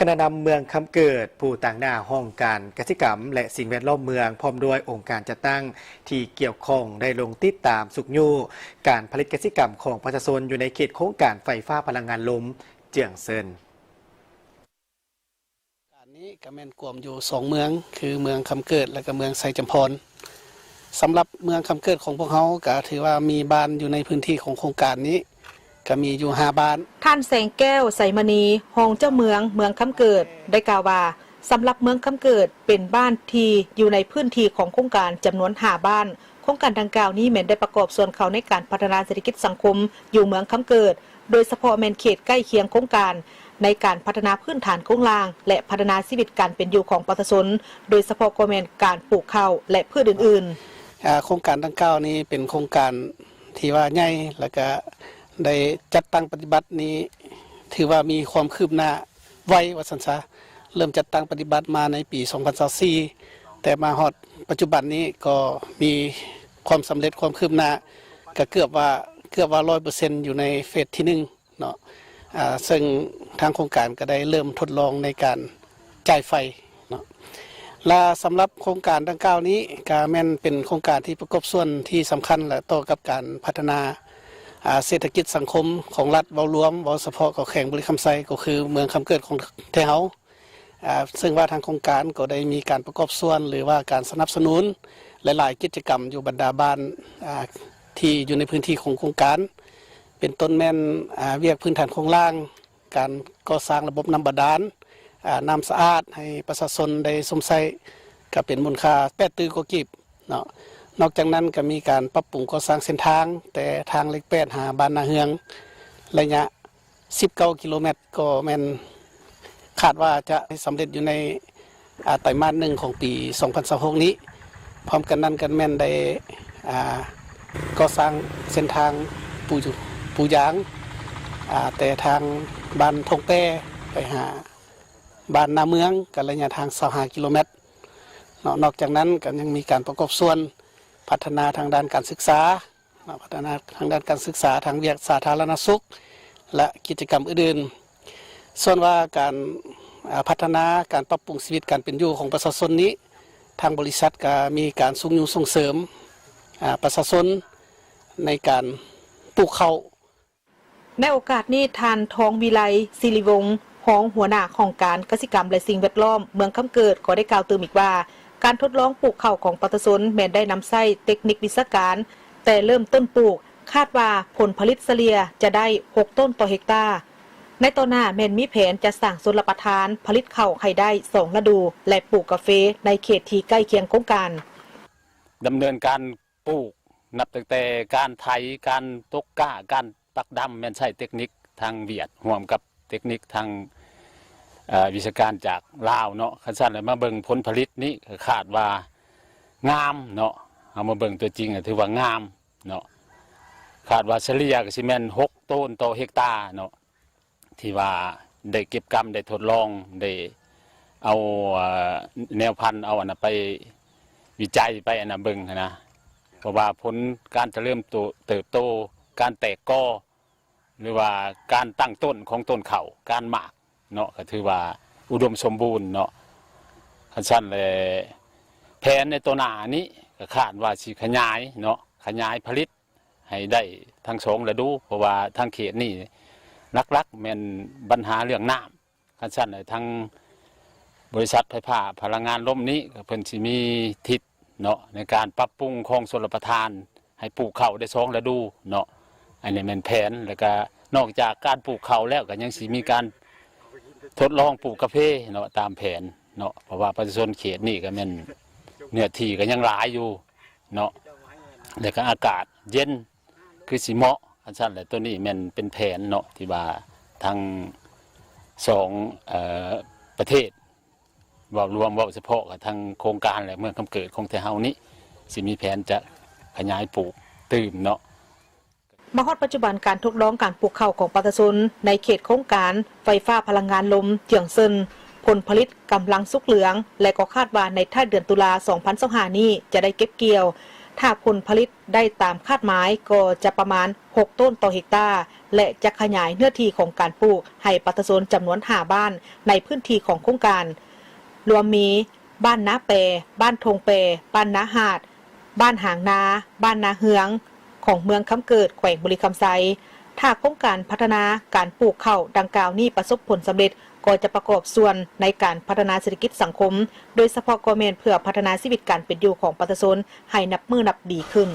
ຄະນະນຳເມືອງຄຳເກີດ ຜູ້ຕາງໜ້າຫ້ອງການກະສິກຳ ແລະ ສິ່ງແວດລ້ອມເມືອງ ພ້ອມດ້ວຍອົງການຈັດຕັ້ງທີ່ກ່ຽວຂ້ອງ ໄດ້ລົງຕິດຕາມຊຸກຍູ້ການຜະລິດກະສິກຳຂອງປະຊາຊົນ ຢູ່ໃນເຂດໂຄງການໄຟຟ້າພະລັງງານລົມເຈືອງເຊິນ. ການນີ້ກໍແມ່ນກວມຢູ່ສອງເມືອງ ຄືເມືອງຄຳເກີດ ແລະ ກໍເມືອງໄຊຈຳພອນ. ສຳລັບເມືອງຄຳເກີດຂອງພວກເຮົາ ກໍຖືວ່າມີບ້ານຢູ່ໃນພື້ນທີ່ຂອງໂຄງການນີ້ ກໍມີຢູ່ຫ້າບ້ານ. ທ່ານ ແສງແກ້ວ ໄຊມະນີ ຮອງເຈົ້າເມືອງ ເມືອງຄຳເກີດ ໄດ້ກ່າວວ່າ ສຳລັບເມືອງຄຳເກີດ ເປັນບ້ານທີ່ຢູ່ໃນພື້ນທີ່ຂອງໂຄງການຈຳນວນຫ້າບ້ານ. ໂຄງການດັ່ງກ່າວນີ້ແມ່ນໄດ້ປະກອບສ່ວນເຂົ້າໃນການພັດທະນາເສດຖະກິດສັງຄົມຢູ່ເມືອງຄຳເກີດ, ໂດຍສະເພາະແມ່ນເຂດໃກ້ຄຽງໂຄງການ ໃນການພັດທະນາພື້ນຖານໂຄງລ່າງ ແລະ ພັດທະນາຊີວິດການເປັນຢູ່ຂອງປະຊາຊົນ, ໂດຍສະເພາະກໍແມ່ນການປູກເຂົ້າ ແລະ ພືດອື່ນໆ. ອາ ໂຄງການດັ່ງກ່າວນີ້ເປັນໂຄງການທີ່ວ່າໃຫຍ່ ແລ້ວກະໄດ້ຈັດຕັ້ງປະຕິບັດນີ້ ຖືວ່າມີຄວາມຄືບໜ້າໄວວ່າຊັ້ນຊະ. ເລີ່ມຈັດຕັ້ງປະຕິບັດມາໃນປີສອງພັນຊາວສີ່ ແຕ່ມາຮອດປັດຈຸບັນນີ້ກໍມີຄວາມສຳເລັດ ຄວາມຄືບໜ້າ ກໍເກືອບວ່າ ເກືອບວ່າຮ້ອຍເປີເຊັນ ຢູ່ໃນເຟສທີໜຶ່ງເນາະ. ອາ ເຊິ່ງທາງໂຄງການກໍໄດ້ເລີ່ມທົດລອງໃນການຈ່າຍໄຟເນາະ ແລະ ສຳລັບໂຄງການດັ່ງກ່າວນີ້ ກໍແມ່ນເປັນໂຄງການທີ່ປະກອບສ່ວນທີ່ສຳຄັນ ແລະ ຕໍ່ກັບການພັດທະນາ ອາ ເສດຖະກິດສັງຄົມຂອງລັດເວົ້າລວມ, ເວົ້າສະເພາະກໍແຂວງບໍລິຄຳໄຊ ກໍຄືເມືອງຄຳເກີດຂອງແທ້ເຮົາ. ອາ ເຊິ່ງວ່າທາງໂຄງການກໍໄດ້ມີການປະກອບສ່ວນ ຫຼືວ່າການສະໜັບສະໜູນຫຼາຍໆກິດຈະກຳຢູ່ບັນດາບ້ານ ອາ ທີ່ຢູ່ໃນພື້ນທີ່ຂອງໂຄງການ ເປັນຕົ້ນແມ່ນ ອາ ວຽກພື້ນຖານໂຄງລ່າງ, ການກໍ່ສ້າງລະບົບນ້ຳບາດານ, ອາ ນ້ຳສະອາດໃຫ້ປະຊາຊົນໄດ້ຊົມໃຊ້ ກໍເປັນມູນຄ່າແປດຕື້ກວ່າກີບເນາະ. ນອກຈາກນັ້ນກໍມີການປັບປຸງກໍ່ສ້າງເສັ້ນທາງ ແຕ່ທາງເລກແປດຫາບ້ານນາເຮືອງ ໄລຍະ ສິບເກົ້າກິໂລແມັດ ກໍແມ່ນຄາດວ່າຈະສຳເລັດຢູ່ໃນ ອາ ໄຕມາດໜຶ່ງຂອງປີສອງພັນຊາວຫົກນີ້. ພ້ອມກັນນັ້ນກໍແມ່ນໄດ້ ອາ ກໍ່ສ້າງເສັ້ນທາງປູ ປູຢາງ ອາ ແຕ່ທາງບ້ານທົ່ງແປໄປຫາບ້ານນາເມືອງ ກໍໄລຍະທາງຊາວຫ້າກິໂລແມັດເນາະ. ນອກຈາກນັ້ນກໍຍັງມີການປະກອບສ່ວນພັດທະນາທາງດ້ານການສຶກສາ ເນາະ ພັດທະນາທາງດ້ານການສຶກສາ, ທາງວຽກສາທາລະນະສຸກ ແລະ ກິດຈະກຳອື່ນໆ. ສ່ວນວ່າການ ອາ ພັດທະນາການປັບປຸງຊີວິດການເປັນຢູ່ຂອງປະຊາຊົນນີ້ ທາງບໍລິສັດກໍມີການຊຸກຍູ້ສົ່ງເສີມ ອາ ປະຊາຊົນໃນການປູກເຂົ້າ. ໃນໂອກາດນີ້ ທ່ານ ທອງວິໄລ ສິລິວົງ ຮອງຫົວໜ້າຫ້ອງການກະສິກຳ ແລະ ສິ່ງແວດລ້ອມເມືອງຄຳເກີດ ກໍໄດ້ກ່າວຕື່ມອີກວ່າ ການທົດລອງປູກເຂົ້າຂອງປະຊາຊົນແມ່ນໄດ້ນຳໃຊ້ເຕັກນິກວິຊາການ ແຕ່ເລີ່ມຕົ້ນປູກ, ຄາດວ່າຜົນຜະລິດສະເລ່ຍຈະໄດ້ຫົກໂຕນຕໍ່ເຮັກຕາ. ໃນຕໍ່ໜ້າແມ່ນມີແຜນຈະສ້າງຊົນລະປະທານຜະລິດເຂົ້າໃຫ້ໄດ້ສອງລະດູ ແລະ ປູກກາເຟໃນເຂດທີ່ໃກ້ຄຽງໂຄງການ. ດຳເນີນການ ປູກ ນັບຕັ້ງແຕ່ການໄຖ, ການຕົກກ້າ, ການປັກດຳ ແມ່ນໃຊ້ເຕັກນິກທາງຫວຽດ ຮ່ວມກັບເຕັກນິກທາງ ເອີ ວິຊາການຈາກລາວເນາະ. ຄັນຊັ້ນແລ້ວມາເບິ່ງຜົນຜະລິດນີ້ ກໍຄາດວ່າງາມເນາະ, ເຮົາມາເບິ່ງຕົວຈິງກໍຖືວ່າງາມເນາະ. ຄາດວ່າສະເລ່ຍກໍຊິແມ່ນຫົກໂຕນຕໍ່ເຮັກຕາເນາະ. ທີ່ວ່າໄດ້ເກັບກຳ ໄດ້ທົດລອງ ໄດ້ເອົາ ເອີ ແນວພັນ ເອົາອັນນັ້ນໄປວິໄຈ ໄປອັນນັ້ນເບິ່ງຫັ້ນນະ. ເພາະວ່າຜົນການຈະເລີ່ມໂຕ ເຕີບໂຕ ການແຕກກໍ ຫຼືວ່າການຕັ້ງຕົ້ນຂອງຕົ້ນເຂົ້າ ການໝາກເນາະ ກໍຖືວ່າອຸດົມສົມບູນເນາະ. ຄັນຊັ້ນແລ້ວ ແຜນໃນຕໍ່ໜ້ານີ້ ກໍຄາດວ່າຊິຂະຫຍາຍເນາະ ຂະຫຍາຍຜະລິດ ໃຫ້ໄດ້ທັງສອງລະດູ ເພາະວ່າທາງເຂດນີ້ຫຼັກໆແມ່ນບັນຫາເລື່ອງນ້ຳ. ຄັນຊັ້ນແລ້ວ ທາງບໍລິສັດໄຟຟ້າພະລັງງານລົມນີ້ ກໍເພິ່ນຊິມີທິດເນາະ ໃນການປັບປຸງຄອງຊົນລະປະທານໃຫ້ປູກເຂົ້າໄດ້ສອງລະດູເນາະ. ອັນນີ້ແມ່ນແຜນ ແລ້ວກໍນອກຈາກການປູກເຂົ້າແລ້ວ ກໍຍັງຊິມີການທົດລອງປູກກາເຟເນາະ ຕາມແຜນເນາະ ເພາະວ່າປະຊາຊົນເຂດນີ້ກໍແມ່ນເນື້ອທີ່ກໍຍັງຫຼາຍຢູ່ ເນາະ ແລ້ວກໍອາກາດເຢັນ ຄືຊິເໝາະ. ຄັນຊັ້ນແລ້ວ ໂຕນີ້ແມ່ນເປັນແຜນເນາະ ທີ່ວ່າທັງສອງ ເອີ ປະເທດ ເວົ້າລວມ ເວົ້າສະເພາະກັບທາງໂຄງການ ແລະ ເມືອງຄຳເກີດຂອງແທ້ເຮົານີ້ ຊິມີແຜນຈະຂະຫຍາຍປູກຕື່ມເນາະ. ມາຮອດປັດຈຸບັນ ການທົດລອງການປູກເຂົ້າຂອງປະຊາຊົນໃນເຂດໂຄງການໄຟຟ້າພະລັງງານລົມເຈືອງເຊິນ ຜົນຜະລິດກຳລັງສຸກເຫຼືອງ ແລະ ກໍຄາດວ່າໃນທ້າຍເດືອນຕຸລາ ສອງພັນຊາວຫ້ານີ້ ຈະໄດ້ເກັບກ່ຽວ. ຖ້າຜົນຜະລິດໄດ້ຕາມຄາດໝາຍ ກໍຈະປະມານຫົກໂຕນຕໍ່ເຮັກຕາ, ແລະ ຈະຂະຫຍາຍເນື້ອທີ່ຂອງການປູກໃຫ້ປະຊາຊົນຈຳນວນຫ້າບ້ານໃນພື້ນທີ່ຂອງໂຄງການ ລວມມີ ບ້ານນາແປ, ບ້ານທົ່ງແປ, ບ້ານນາຫາດ, ບ້ານຫາງນາ, ບ້ານນາເຮືອງ ຂອງເມືອງຄຳເກີດ ແຂວງບໍລິຄຳໄຊ. ຖ້າໂຄງການພັດທະນາການປູກເຂົ້າດັ່ງກ່າວນີ້ປະສົບຜົນສຳເລັດ ກໍຈະປະກອບສ່ວນໃນການພັດທະນາເສດຖະກິດສັງຄົມ ໂດຍສະເພາະກໍແມ່ນເພື່ອພັດທະນາຊີວິດການເປັນຢູ່ຂອງປະຊາຊົນໃຫ້ນັບມື້ນັບດີຂຶ້ນ.